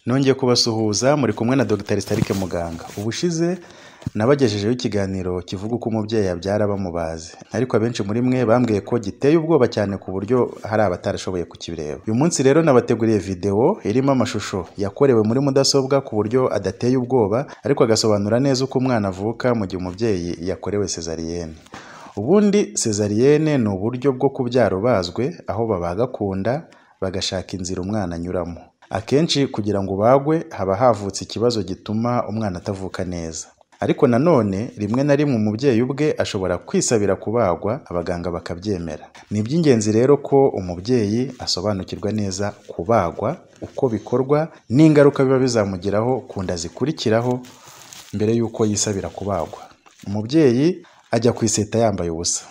Nongeye kubasuhuza, muri kumwe na Dr Starike Muganga. Ubushize nabagejejeho ikiganiro kivuga uko umubyeyi abyara bamubaze, ariko abenshi muri mwe bambwiye ko giteye ubwoba cyane ku buryo hari abatarashoboye kukireba. Uyu munsi rero nabateguriye video irimo amashusho yakorewe muri mudasobwa ku buryo adateye ubwoba, ariko agasobanura neza uko umwana avuka mu gihe umubyeyi yakorewe cesarienne. Ubundi cesarienne ni uburyo bwo kubyara ubazwe, aho babaga ku nda bagashaka inzira umwana anyuramo. Akenshi kugira ngo ubagwe haba havutse ikibazo gituma umwana atavuka neza. Ariko nanone rimwe na rimwe umubyeyi ubwe ashobora kwisabira kubagwa, abaganga bakabyemera. Ni iby'ingenzi rero ko umubyeyi asobanukirwa neza kubagwa, uko bikorwa n'ingaruka biba bizamugiraho ku nda zikurikiraho mbere y'uko yisabira kubagwa. Umubyeyi ajya ku iseta yambaye ubusa.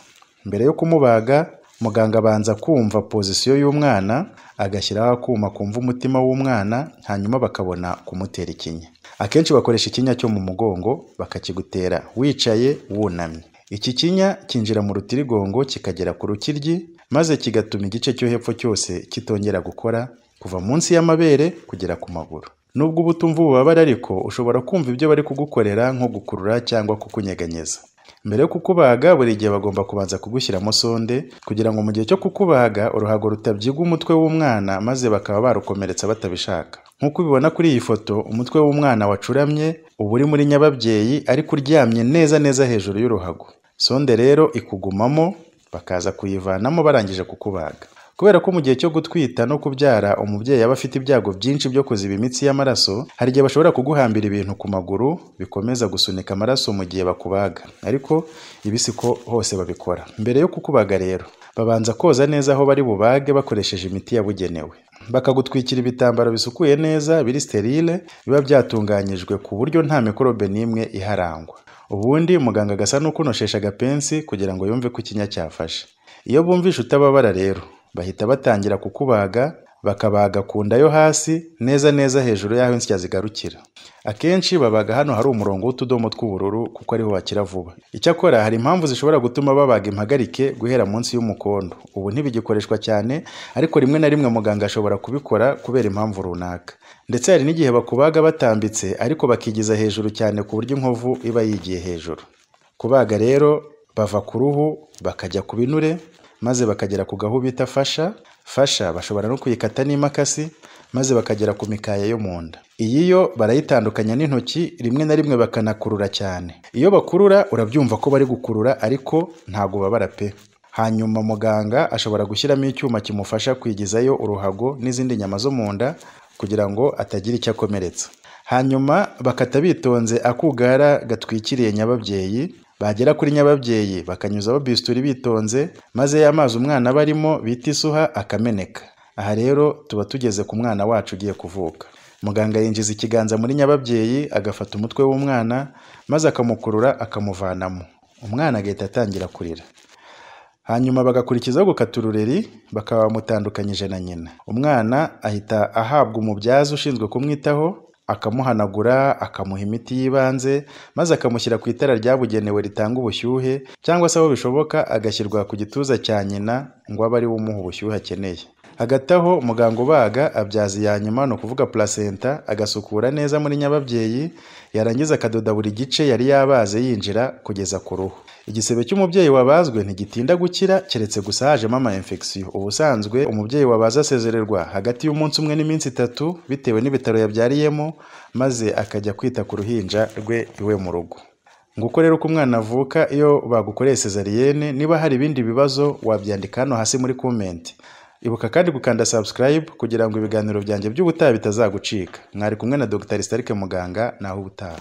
Mbere yo kumubaga, muganga abanza kumva pozisiyo y'umwana, agashyiraho akuma kumva umutima w'umwana, hanyuma bakabona kumutera ikinya. Akenshi bakoresha ikinya cyo mu mugongo, bakakigutera wicaye wunamye. Iki kinya kinjira mu rutirigongo kikagera ku rukiryi, maze kigatuma igice cyo hepfo cyose kitongera gukora, kuva munsi y'amabere kugera ku maguru. Nubwo uba utumva ububabare ariko, ushobora kumva ibyo bari kugukorera nko gukurura cyangwa kukunyeganyeza. Mbere yo kukubaga buri gihe bagomba kubanza kugushyiramo sonde kugira ngo mu gihe cyo kukubaga uruhago rutabyiga umutwe w'umwana maze bakaba barukomeretsa batabishaka. Nk'uko ubibona kuri iyi foto, umutwe w'umwana wacuramye uba uri muri nyababyeyi ariko uryamye neza neza hejuru y'uruhago. Sonde rero ikugumamo, bakaza kuyivanamo barangije kukubaga. Kubera ko mu gihe cyo gutwita no kubyara umubyeyi aba afite ibyago byinshi byo kuziba imitsi y'amaraso, hari igihe bashobora kuguhambira ibintu ku maguru bikomeza gusunika amaraso mu gihe bakubaga. Ariko ibi siko hose babikora. Mbere yo kukubaga rero, babanza koza neza aho bari bubage bakoresheje imiti yabugenewe. Bakagutwikira ibitambaro bisukuye neza biri sterile, biba byatunganyijwe ku buryo nta mikorobe n'imwe iharangwa. Ubundi muganga agasa n'ukunoshesha agapensi kugira ngo yumve ko ikinya cyafashe. Iyo bumvishe utababara rero, bahita batangira kukubaga, bakabaga ku nda yo hasi neza neza hejuru y'aho insya zigarukira. Akenshi babaga hano hari umurongo w'utudomo tw'ubururu kuko ariho bakira vuba. Icyakora hari impamvu zishobora gutuma babaga impagarike guhera munsi y'umukondo. Ubu ntibigikoreshwa cyane, ariko rimwe na rimwe muganga ashobora kubikora kubera impamvu runaka. Ndetse hari n'igihe bakubaga batambitse ariko bakigiza hejuru cyane ku buryo inkovu iba yigiye hejuru. Kubaga rero bava ku ruhu bakajya ku binure, maze bakagera ku gahu bita fascia. Fascia bashobora no kuyikata n'imakasi, maze bakagera ku mikaya yo mu nda. Iyi yo barayitandukanya n'intoki, rimwe na rimwe bakanakurura cyane. Iyo bakurura urabyumva ko bari gukurura ariko ntago babara pe. Hanyuma muganga ashobora gushyiramo icyuma kimufasha kwigizayo uruhago n'izindi nyama zo mu nda kugira ngo atagira icyo akomeretsa. Hanyuma bakata bitonze akugara gatwikiriye nyababyeyi, bagera kuri nyababyeyi bakanyuzaho bisturi bitonze, maze ya mazi umwana aba arimo bita isuha akameneka. Aha rero tuba tugeze ku mwana wacu ugiye kuvuka. Muganga yinjiza ikiganza muri nyababyeyi agafata umutwe w'umwana, maze akamukurura akamuvanamo. Umwana agahita atangira kurira. Hanyuma bagakurikizaho gukata urureri, bakaba bamutandukanyije na nyina. Umwana ahita ahabwa umubyaza ushinzwe kumwitaho, akamuhanagura, akamuha imiti y'ibanze, maze akamushyira ku itara ryabugenewe ritanga ubushyuhe, cyangwa se aho bishoboka agashyirwa ku gituza cya nyina ngo abe ari we umuha ubushyuhe akeneye. Hagati aho muganga ubaga abyaza iya nyuma, ni ukuvuga placenta, agasukura neza muri nyababyeyi, yarangiza akadoda buri gice yari yabaze yinjira kugeza ku ruhu. Igisebe cy'umubyeyi wabazwe ntigitinda gukira keretse gusa hajemo ama infection. Ubusanzwe umubyeyi wabaze asezererwa hagati y'umunsi umwe n'iminsi itatu bitewe n'ibitaro yabyariyemo, maze akajya kwita ku ruhinja rwe iwe mu rugo. Nguko rero uko umwana avuka iyo bagukoreye cesarienne. Niba hari ibindi bibazo wabyandika hano hasi muri comment. Ibuka kandi gukanda subscribe kugira ngo ibiganiro byanjye by'ubutaha bitazagucika. Mwari kumwe na Dr Starike Muganga, naho ubutaha.